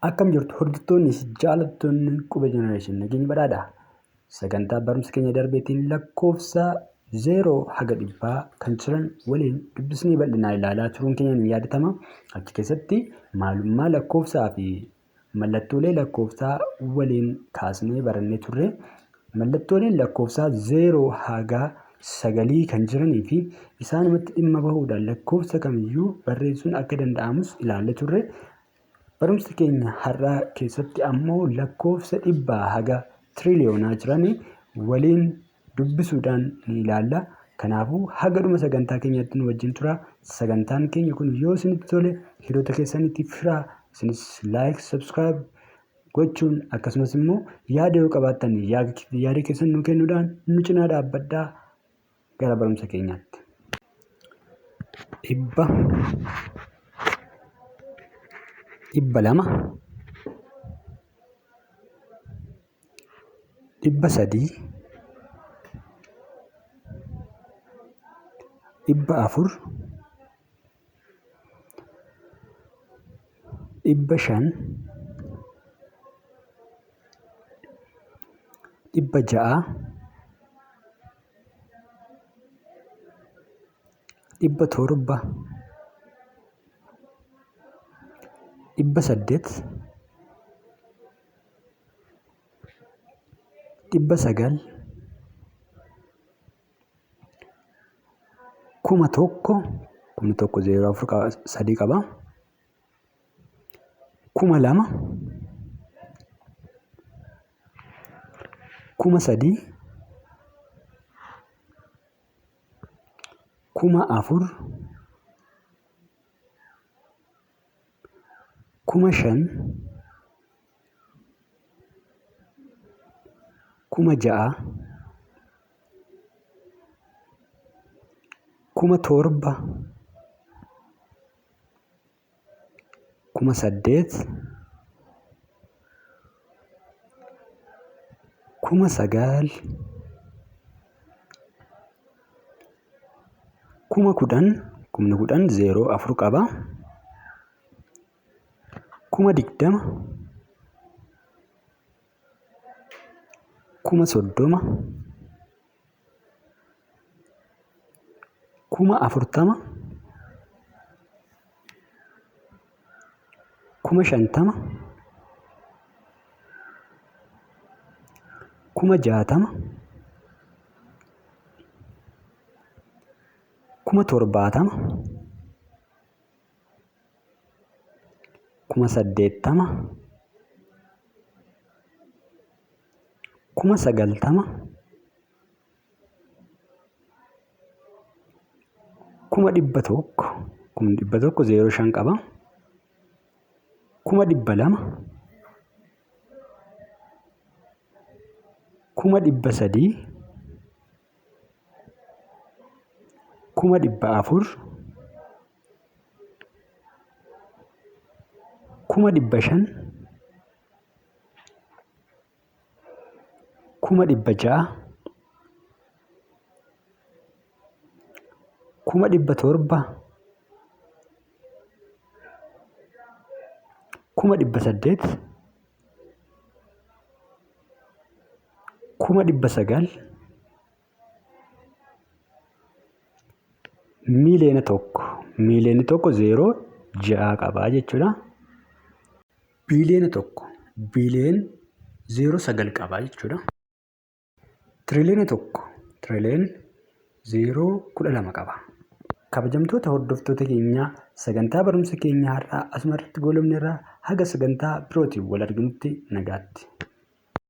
Akkam jirtu hordoftoonni fi jaalattoonni Qubee Generation, nageenyi badhaadha. Sagantaa barumsa keenya darbeetiin lakkoofsa 0 haga 100 kan jiran waliin dubbisnee bal'inaan ilaalaa turuun keenya ni yaadatama. Achi keessatti maalummaa lakkoofsaa fi mallattoolee lakkoofsaa waliin kaasnee barannee turre. Mallattooleen lakkoofsaa 0 haga 9 kan jiranii fi isaanumatti dhimma bahuudhaan lakkoofsa kamiyyuu barreessuun akka danda'amus ilaallee turre. Barumsa keenya har'aa keessatti ammoo lakkoofsa dhibbaa haga tiriliyoonaa jiran waliin dubbisuudhaan ni ilaalla. Kanaafuu haga dhuma sagantaa keenyaatti nu wajjin tura. Sagantaan keenya kun yoo isinitti tole hiriyoota keessaniitiif hiraa. Isinis like, subscribe gochuun akkasumas immoo yaada yoo qabaattan yaada keessan nu kennuudhaan nu cinaa dhaabbadhaa. Gara barumsa keenyaatti. 100, 200, 300, 400, 500, 600, 700, 800, 900, 1000, 1000 zeeroo afur qaba, sadii qaba. 2000, 3000, 4000, 5000, 6000, 7000, 8000, 9000, 10,000, kumni 10 zeeroo afur qaba. 20,000, 30,000, 40,000, 50,000, 60,000, 70,000, 80,000, 90,000, 100,000, 100,000 zeeroo shan qaba. 200,000, 300,000, 400,000, 500,000, 600,000, 700,000, 800,000, 900,000, 1,000,000, 1,000,000 zeeroo ja'a qaba jechuudha. 1,000,000,000, biiliyoona zeeroo sagal qaba jechuudha. 1,000,000,000,000, tiriliyoona zeeroo 12 qaba. Kabajamtoota hordoftoota keenyaa, sagantaa barumsa keenya har'aa asuma irratti goolabneerra. Haga sagantaa birootiin wal arginutti nagaatti.